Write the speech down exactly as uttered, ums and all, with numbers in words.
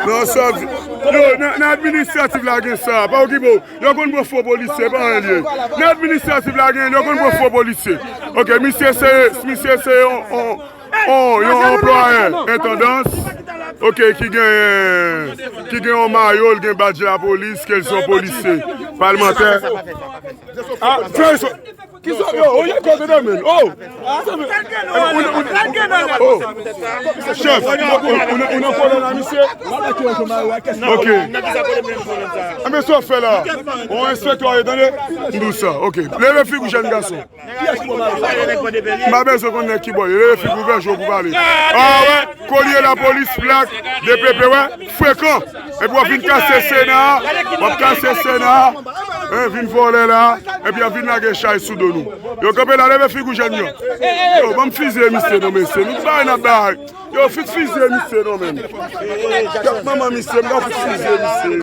Non, sa di. Yo, nan, nan administratif la gen sa. Pa okipe w. Yo konn pran fo polisye, pa anyen l ye. Nan administratif la gen, yo konn pran fo polisye. Ok, misye se, misye se yon, yon, yon, yon anplwaye entandans. Ok, ki gen, ki gen yon mayo, l gen badj lapolis, ke l se yon polisye, palmantè. Ah, frè, so, ki sa, yo, oh, y a kote nan men. Oh! Oh! Chèf, ou nan, ou nan, ou nan kolè la, misye? Ok. Enben, sa w fè la? Yon enspektè, tande? M di w sa, ok. Leve figi w, jèn gason. M pa bezwen konn nèg ki bò l ye. Leve figi w, ouvè je w pou pale. Ah, wè. Kolye lapolis, plak, D P P, wè, frekan. Epi w ap vin kase Sena, w ap kase Sena, hein, vin vòlè la, epi w ap vin lage chay sou do nou. Yo, kanpe la, leve figi w, jèn yo. Yo, ban m fizye misye non, mesye. Nou bay n ap bay. Yo, fit fizye misye non, menm. Kèt manman misye, m ka fit fizye misye.